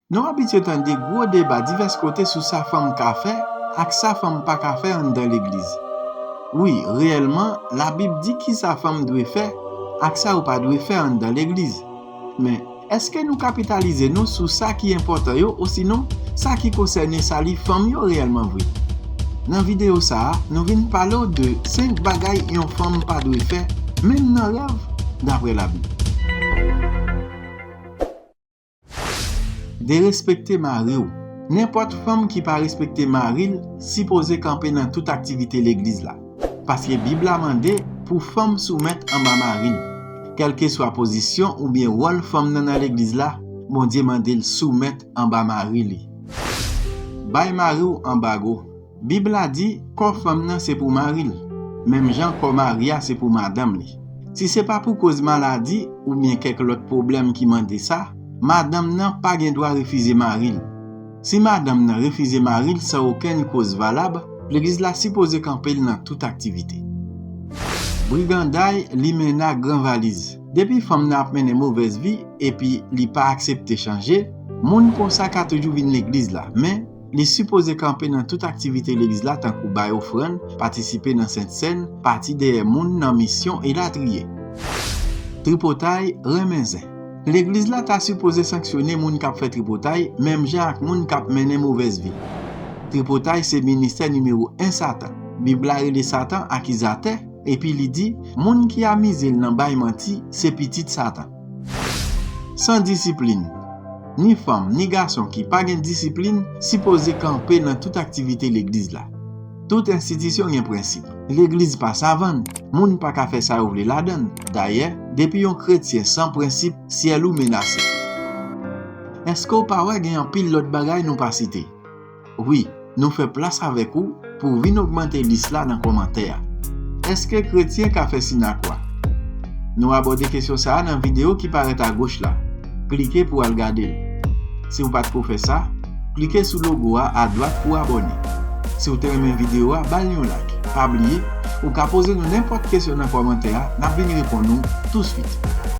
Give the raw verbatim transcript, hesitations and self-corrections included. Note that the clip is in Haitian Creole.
Nou abitye tande gwo deba divès kote sou sa fanm ka fè ak sa fanm pa ka fè anndan legliz. Wi, reyèlman, Labib di ki sa fanm dwe fè ak sa yo pa dwe fè anndan legliz. Men, èske nou kapitalize nou sou sa ki enpòtan yo osinon sa ki konsène sali fanm yo reyèlman vre? Nan videyo sa a, nou vin pale w de senk bagay yon fanm pa dwe fè, menm nan rèv, dapre Labib. Derespekte mari w. Nenpòt fanm ki pa respekte mari l sipoze kanpe nan tout aktivite legliz la. Paske Bib la mande pou fanm soumèt anba mari l. Kèlkeswa pozisyon oubyen wòl fanm nan nan legliz la, Bondye mande l soumèt anba mari li. Bay mari w anbago. Bib la di, kò fanm nan se pou mari l, menm jan kò mari a se pou madanm li. Si se pa pou koz maladi oubyen kèk lòt pwoblèm ki mande sa, madanm nan pa gen dwa refize mari l. Si madanm nan refize mari l san okenn koz valab, legliz la sipoze kanpe l nan tout aktivite. Briganday, limena, gran valiz. Depi fanm nan ap mennen movèz vi epi li pa aksepte chanje, moun konsa ka toujou vin legliz la, men li sipoze kanpe nan tout aktivite legliz la tankou bay ofrann, patisipe nan sentsèn, pati dèyè moun nan misyon elatriye. Tripotay, renmen zen. Legliz la ta sipoze sanksyone moun k ap fè tripotay menm jan ak moun k ap mennen movèz vi. Tripotay se ministè nimewo en Satan. Bib la rele Satan akizatè, epi li di, moun ki amize l nan bay manti se pitit Satan. San disiplin. Ni fanm, ni gason ki pa gen disiplin sipoze kanpe nan tout aktivite legliz la. Tout enstitisyon gen prensip. Legliz pa savann, moun pa ka fè sa yo vle ladan l. Dayè, depi yon kretyen san prensip, syèl ou menase. Èske w pa wè gen anpil lòt bagay nou pa site? Wi, nou fè plas avèk ou pou w vin ogmante lis la nan kòmantè a. Èske kretyen ka fè sinakwa? Nou abòde kesyon sa a nan videyo ki parèt agoch la. Klike pou w al gade l. Si w pa t ko fè sa, klike sou logo a adwat pou w abòne. Si w te renmen videyo a, ba l yon like. Pa bliye, ou ka poze nou nenpòt kesyon nan kòmantè a, n ap vin reponn ou touswit.